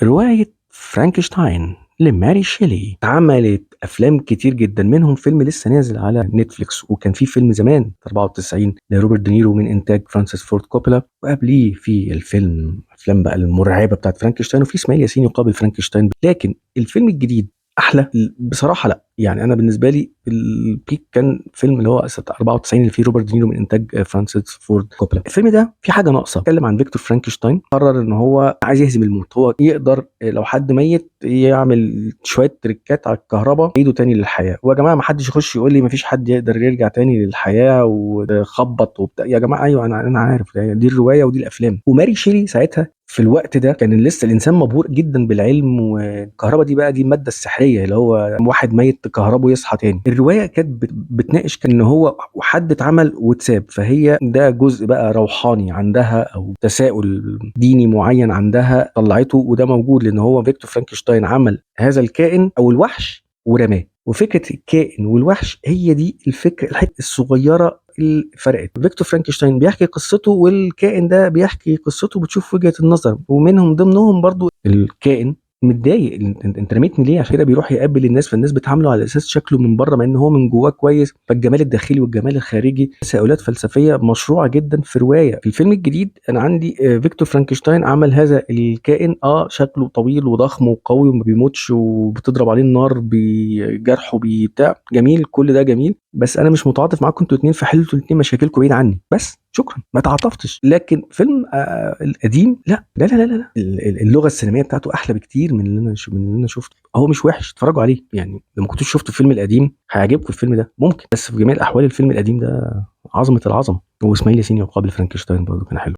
رواية فرانكشتاين لماري شيلي اتعملت افلام كتير جدا، منهم فيلم لسه نازل على نتفليكس، وكان في فيلم زمان 94 لروبرت دينيرو من انتاج فرانسيس فورد كوبولا، وقبليه في الفيلم افلام بقى المرعبة بتاعت فرانكشتاين، وفي اسماعيل ياسين يقابل فرانكشتاين. لكن الفيلم الجديد احلى بصراحة. لا يعني انا بالنسبة لي ال peak كان فيلم اللي هو سنة 94 اللي فيه روبرت دينيرو من انتاج فرانسيس فورد كوبولا. الفيلم ده في حاجة ناقصه. اتكلم عن فيكتور فرانكشتاين، قرر ان هو عايز يهزم الموت، هو يقدر لو حد ميت يعمل شوية تريكات على الكهرباء يعيده تاني للحياة. ويا جماعة ما حدش يخش يقول لي ما فيش حد يقدر يرجع تاني للحياة وخبط وبتاع. يا جماعة ايوه انا عارف، دي الرواية ودي الافلام. وماري شيلي ساعتها في الوقت ده كان لسه الانسان مبهور جدا بالعلم والكهرباء، دي بقى دي المادة السحريه اللي هو واحد ميت تكهربه يصحى تاني. الرواية كانت بتناقش ان هو حد اتعمل واتساب، فهي ده جزء بقى روحاني عندها او تساؤل ديني معين عندها طلعته، وده موجود لان هو فيكتور فرانكشتاين عمل هذا الكائن او الوحش ورماه. وفكره الكائن والوحش هي دي الفكرة، الحتة الصغيرة اللي فرقت. فيكتور فرانكشتاين بيحكي قصته والكائن ده بيحكي قصته، بتشوف وجهه النظر، ومنهم ضمنهم برضو الكائن متضايق، انت رميتني ليه؟ عشان كده بيروح يقابل الناس، فالناس بتعامله على اساس شكله من بره مع ان هو من جواه كويس. فالجمال الداخلي والجمال الخارجي تساؤلات فلسفية مشروعه جدا في رواية. في الفيلم الجديد انا عندي فيكتور فرانكشتاين عمل هذا الكائن، شكله طويل وضخم وقوي وما بيموتش وبتضرب عليه النار بجرحه بتاع، جميل كل ده جميل، بس انا مش متعاطف معاكم انتوا الاثنين، فحلتوا الاثنين مشاكلكم بعيد عني، بس شكرا ما تعاطفتش. لكن فيلم القديم لا لا لا لا لا، اللغة السينمائية بتاعته احلى بكتير من اللي انا شفته. هو مش وحش، اتفرجوا عليه يعني، لو ما كنتوش شفتوا الفيلم القديم هيعجبكم الفيلم ده ممكن، بس في جميع الاحوال الفيلم القديم ده عظمه العظمة. واسماعيل ياسين يقابل فرانكشتاين برضه كان حلو.